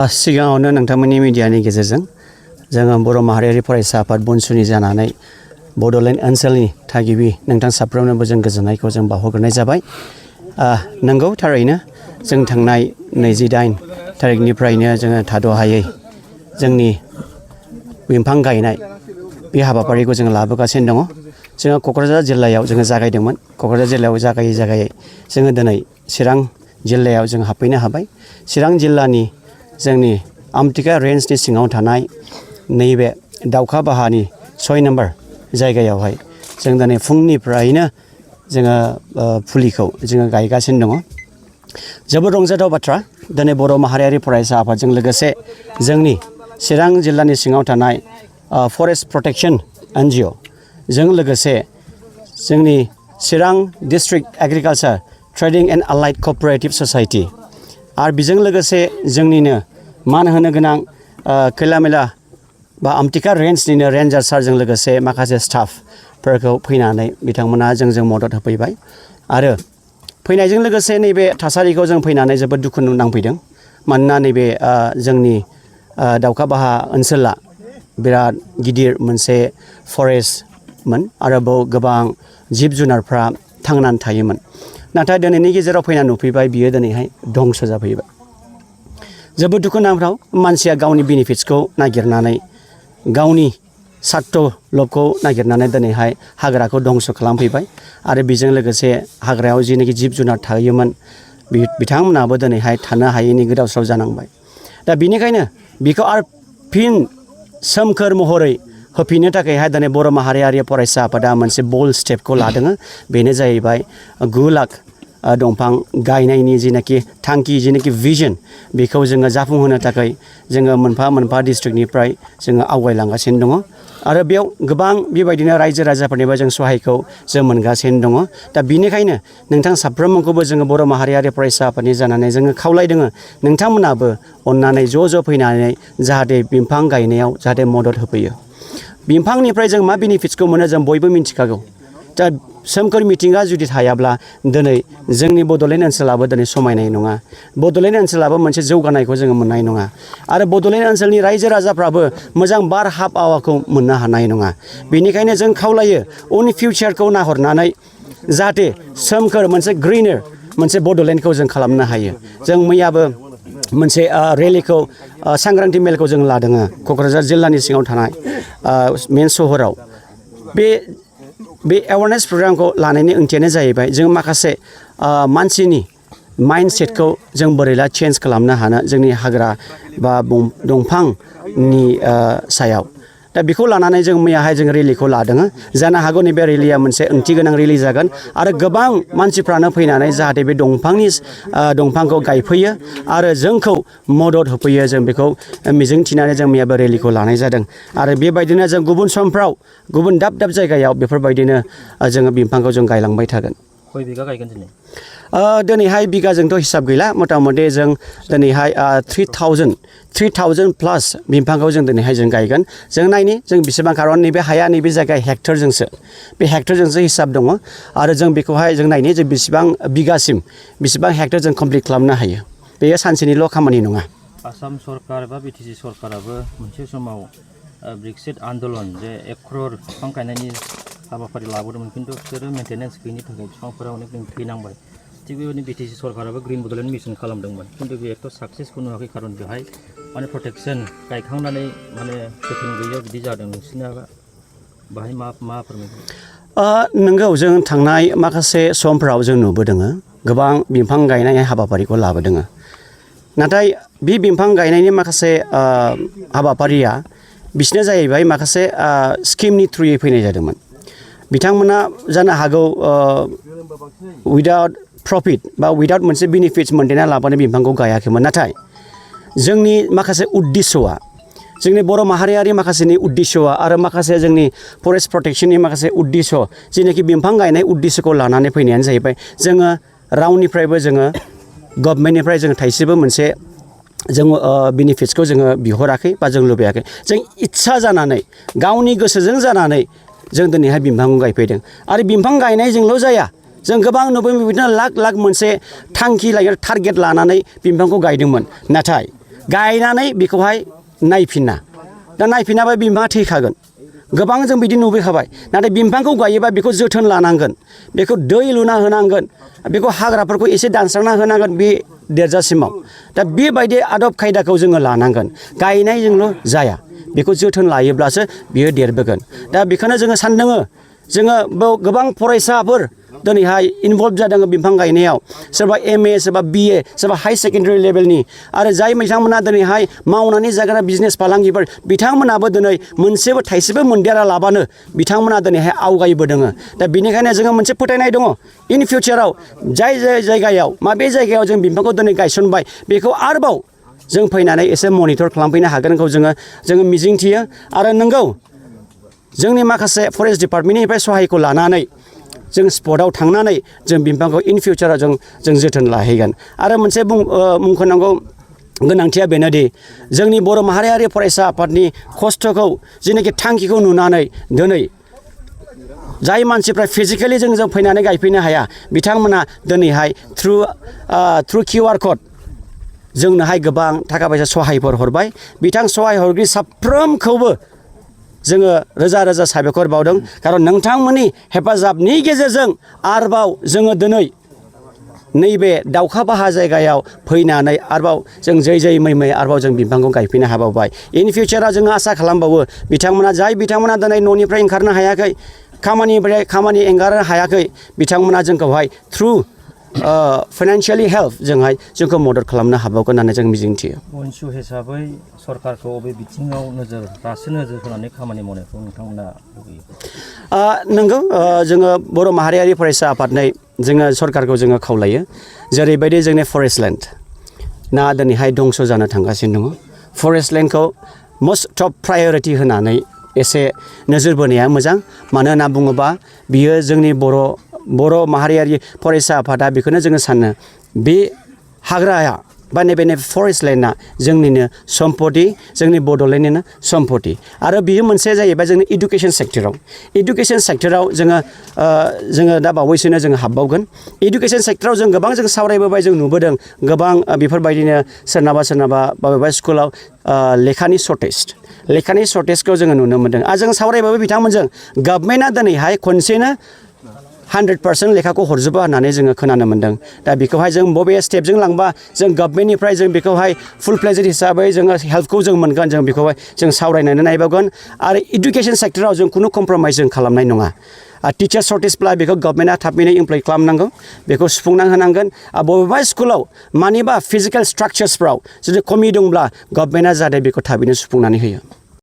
सिगाङावनो नोंथांमोननि मिडियानि गेजेरजों जोङो बर' माहारियारि फरायसा आफाद बनसुनि जानानै बड'लेण्ड ओनसोलनि थागिबि नोंथां साफ्रोमनोबो जों गोजोननायखौ जों बावहरग्रोनाय जाबाय। नंगौ थारैनो जों थांनाय 28 थारिखनिफ्रायनो जोङो थाद'हायै जोंनि बिफां गायनाय बे हाबाफारिखौ जों लाबोगासिनो दङ। जोङो क'क्राझार जिल्लायाव जोङो जागायदोंमोन। क'क्राझार जिल्लायाव जागायै जोङो दिनै चिरां जिल्लायाव जों हाबफैनो हाबाय। चिरां जिल्लानि जोंनि आमथिखा रेन्जनि सिङाव थानाय नैबे दाउखा बाहानि 6 नम्बर जायगायावहाय जों दिनै फुंनिफ्रायनो जोङो फुलिखौ जोङो गायगासिनो दङ। जोबोद रंजाथाव बाथ्रा दिनै बर' माहारियारि फरायसा आफादजों लोगोसे जोंनि चिरां जिल्लानि सिङाव थानाय फरेस्ट प्रटेक्शन NGO जों लोगोसे जोंनि Chirang district agriculture trading and allied cooperative society आरो बेजों लोगोसे जोंनिनो मान होनो गोनां खैलामैला बा आमथिखा रेन्जनिनो रेन्जार सारजों लोगोसे माखासे स्टाफफोरखौ फैनानै बिथांमोना जोंजों मदद होफैबाय आरो फैनायजों लोगोसे नैबे थासारिखौ जों फैनानै जोबोद दुखु नांफैदों। मानोना नैबे जोंनि दाउखा बाहा ओनसोला बिराद गिदिर मोनसे फरेस्टमोन आरो बेयाव गोबां जिब जुनारफ्रा थांनानै थायोमोन। नाथाय दिनैनि गेजेराव फैना नुफैबाय बियो दिनैहाय धंस जाफैबाय। जोबोद दुखु नांथाव मानसिया गावनि बेनिफिट्सखौ नागिरनानै गावनि सार्थ लबखौ नागिरनानै दिनैहाय हाग्राखौ धंस खालामफैबाय आरो बेजों लोगोसे हाग्रायाव जिनाखि जिब जुनार थायोमोन बिथांमोनाबो दिनैहाय थानो हायैनि गोदाव सोराव जानांबाय। दा बेनिखायनो बिखौ आरो फिन सोमखोर महरै होफिननो थाखायहाय दिनै बर' माहारियारि फरायसा आफादा मोनसे बोल्ड स्टेपखौ लादों। बेनो जाहैबाय 9 लाख दंफां गायनायनि जिनाखि थांखि जिनाखि भिजन बेखौ जोङो जाफुंहोनो थाखाय जोङो मोनफा मोनफा डिस्ट्रिक्टनिफ्राय जोङो आवगायलांगासिनो दङ आरो बेयाव गोबां बेबायदिनो रायजो राजाफोरनिबो जों सहायखौ जों मोनगासिनो दङ। दा बेनिखायनो नोंथां साफ्रोमखौबो जोङो बर' माहारियारि फरायसा आफादनि जानानै जोङो खावलायदों नोंथांमोनाबो अननानै ज' फैनानै जाहाथे बिफां गायनायाव जाहाथे मदद होफैयो। बिफांनिफ्राय जों मा बेनिफिट्सखौ मोनो जों बयबो मिथिखागौ। दा सोमखोर मिथिंगा जुदि थायाब्ला दिनै जोंनि बड'लेण्ड ओनसोलाबो दिनै समायनाय नङा। बड'लेण्ड ओनसोलाबो मोनसे जौगानायखौ जोङो मोननाय नङा आरो बड'लेण्ड ओनसोलनि रायजो राजाफ्राबो मोजां बार आबहावाखौ मोननो हानाय नङा। बेनिखायनो जों खावलायो उननि फिउचारखौ नाहरनानै जाहाथे सोमखोर मोनसे ग्रिनार मोनसे बड'लेण्डखौ जों खालामनो हायो। जों मैयाबो मोनसे रेलिखौ सांग्रांथि मेलखौ जों लादों क'क्राझार जिल्लानि सिङाव थानाय मेन सहराव। बे एवारनेस प्रग्रामखौ लानायनि ओंथियानो जाहैबाय जों माखासे मानसिनि माइन्डसेटखौ जों बोरैला चेन्ज खालामनो हानो जोंनि हाग्रा बा दंफांनि सायाव। दा बेखौ लानानै जों मैयाहाय जों रेलिखौ लादों। जानो हागौ नैबे रेलिया मोनसे ओंथि गोनां रेलि जागोन आरो गोबां मानसिफ्रानो फैनानै जाहाथे बे दंफांखौ गायफैयो आरो जोंखौ मदद होफैयो जों बेखौ मिजिंथिनानै जों मैयाबो रेलिखौ लानाय जादों। आरो बेबायदिनो जों गुबुन समफ्राव गुबुन दाब दाब जायगायाव बेफोरबायदिनो जोङो बिफांखौ जों गायलांबाय थागोन। खय बिगा गायगोन दिनै? दिनैहाय बिगाजोंथ' हिसाब गैला मथा मथि जों दिनैहाय 3000 प्लास बिफांखौ जों दिनैहाय जों गायगोन। जों नायनि जों बेसेबां खारन नैबे हाया नैबे जायगाया हेक्टरजोंसो बे हेक्टरजोंसो हिसाब दङ आरो जों बेखौहाय जों नायनि जे बेसेबां बिगासिम बेसेबां हेक्टर जों कमप्लिट खालामनो हायो। बेयो सानसेनिल' खामानि नङा। आसाम सरकार बा BTC सरकाराबो मोनसे समाव ब्रेक्सिट आन्दलन जे 1 crore बिफां गायनायनि हाबाफारि लाबोदोंमोन खिन्थु बिसोरो मेन्टेनेन्स गैयिनि थाखाय बिफांफोरा अनेक थैनांबाय। थिग बेबायदिनो BTC सरकाराबो ग्रिन बड'लेण्ड मिशन खालामदोंमोन खिन्थु बे एथ' साक्सेसफुल नुवाखै खारन बेवहाय माने प्रटेक्शन गायखांनानै माने जोथोन गैयियाव बिदि जादों। नोंसिना बाहाय मा फोरमायगोन? नंगौ जों थांनाय माखासे समफ्राव जों नुबोदों गोबां बिफां गायनाय हाबाफारिखौ लाबोदों। नाथाय बे बिफां गायनायनि माखासे हाबाफारिया बिसोरनो जाहैबाय माखासे स्किमनि थ्रुयै फैनाय जादोंमोन। बिथांमोना जानो हागौ उइदाउट प्रफिट बा उइदाउट मोनसे बेनिफिट्स मोनदेना लाबानो बिफांखौ गायाखैमोन। नाथाय जोंनि माखासे उद्दिस्स'आ जोंनि बर' माहारियारि माखासेनि उद्दिस्स'आ आरो माखासे जोंनि फरेस्ट प्रटेक्शननि माखासे उद्दिस्स' जेनाखि बिफां गायनाय उद्दिस्स'खौ लानानै फैनायानो जाहैबाय जोङो रावनिफ्रायबो जोङो गभर्नमेन्टनिफ्राय जोङो थाइसेबो मोनसे जोङो बेनिफिट्सखौ जोङो बिहराखै बा जों लुबैयाखै। जों इस्सा जानानै गावनि गोसोजों जानानै जों दिनैहाय बिफांखौ गायफैदों आरो बिफां गायनायजोंल' जाया जों गोबां नुबोयो बिदिनो लाख लाख मोनसे थांखि लायो टारगेट लानानै बिफांखौ गायदोंमोन। नाथाय गायनानै बेखौहाय नायफिना दा नायफिनाबा बिफाङा थैखागोन गोबां जों बिदि नुबोखाबाय नाथाय बिफांखौ गायोबा बेखौ जोथोन लानांगोन बेखौ दै लुना होनांगोन बेखौ हाग्राफोरखौ एसे दानस्रांना होनांगोन बे देरजासिमाव दा बेबायदि आदब खायदाखौ जोङो लानांगोन गायनायजोंल' जाया बेखौ जोथोन लायोब्लासो बियो देरबोगोन दा बेखौनो जोङो सानदोङो जोङो बेयाव गोबां फरायसाफोर दिनैहाय इनभल्भ जादों बिफां गायनायाव सोरबा MA सोरबा BA सोरबा हाई सेकेन्डारि लेभेलनि आरो जाय बिथांमोना दिनैहाय मावनानै जाग्रा बिजनेस फालांगिफोर बिथांमोनाबो दिनै मोनसेबो थाइसेबो मोनदेरा लाबानो बिथांमोना दिनैहाय आवगायबोदों दा बेनिखायनो जोङो मोनसे फोथायनाय दङ इन फिउचाराव जाय जायगायाव माबे जायगायाव जों बिफांखौ दिनै गायसनबाय बेखौ आरोबाव जों फैनानै एसे मनिटर खालामफैनो हागोनखौ जोङो मिजिंथियो आरो नंगौ जोंनि माखासे फरेस्ट डिपार्टमेन्टनिफ्राय सहायखौ लानानै जों स्पटआव थांनानै जों बिफांखौ इन फिउचाराव जों जोथोन लाहैगोन आरो मोनसे मुंख'नांगौ गोनांथिया बेनोदि जोंनि बर' माहारियारि फरायसा आफादनि खस्थ'खौ जेनाखि थांखिखौ नुनानै दिनै जाय मानसिफ्रा फिजिकेलि जों फैनानै गायफैनो हाया बिथांमोना दिनैहाय थ्रु QR कड जोंनोहाय गोबां थाखा फैसा सहायफोर हरबाय बिथां सहाय हरगिरि साफ्रोमखौबो जोङो रोजा रोजा साबायखर बावदों खारन नोंथांमोननि हेफाजाबनि गेजेरजों आरोबाव जोङो दिनै नैबे दाउखा बाहा जायगायाव फैनानै आरोबाव जों जै मै आरोबाव जों बिफांखौ गायफैनो हाबावबाय इन फिउचाराव जोङो आसा खालामबावो बिथांमोना दिनै न'निफ्राय ओंखारनो हायाखै खामानि एंगारनो हायाखै बिथांमोना जोंखौहाय थ्रु फाइनान्सियेलि हेल्प जोंखौ मदद खालामनो हाबावगोन होननानै जों मिजिंथियो मनसु हिसाबै सरकारखौ बबे बिथिङाव रासो नोजोर होनानै खामानि मावनायखौ नोंथांमोना लुबैयो नंगौ जोङो बर' माहारियारि फरायसा आफादनै जोङो सरकारखौ जोङो खावलायो जेरैबायदि जोंनि फरेस्ट लेन्ड ना दिनैहाय दंस' जानो थांगासिनो दङ फरेस्ट लेन्डखौ मस्ट टप प्रायरिटि होनानै एसे नोजोर बोनाया मोजां मानो होनना बुङोबा बियो जोंनि बर' माहारियारि फरायसा आफादा बेखौनो जोङो सानो बे हाग्राया बा नैबे फरेस्ट लेन्डआ जोंनिनो सम्पति जोंनि बड'लेण्डनिनो सम्पति आरो बियो मोनसे जाहैबाय जोंनि इडुकेसन सेक्टराव जोङो दा बावैसोनो जोङो हाबबावगोन इडुकेसन सेक्टराव जों गोबां सावरायबोबाय जों नुबोदों गोबां बेफोरबायदिनो सोरनाबा बबेबा स्कुलाव लेखानि सर्टेजखौ जोङो नुनो मोन्दों आरो जों सावरायबाबो बिथांमोनजों गभर्नमेन्टआ दिनैहाय खनसेनो 100% लेखाखौ हरजोबो होननानै जोङो खोनानो मोन्दों दा बेखौहाय जों बबे स्टेपजों लांबा जों गभर्नमेन्टनिफ्राय जों बेखौहाय फुल फ्लेजेड हिसाबै जोङो हेल्पखौ जों मोनगोन जों बेखौहाय जों सावरायनानै नायबावगोन आरो इडुकेसन सेक्टराव जों खुनु कमप्रमाइस जों खालामनाय नङा टिचार सर्टेजब्ला बेखौ गभर्नमेन्टआ थाबैनो इमप्लय खालामनांगौ बेखौ सुफुंना होनांगोन आरो बबेबा स्कुलाव मानिबा फिजिकेल स्ट्राक्चार्सफ्राव जुदि खमि दंब्ला गभर्नमेन्टआ जाहाथे बेखौ थाबैनो सुफुंनानै होयो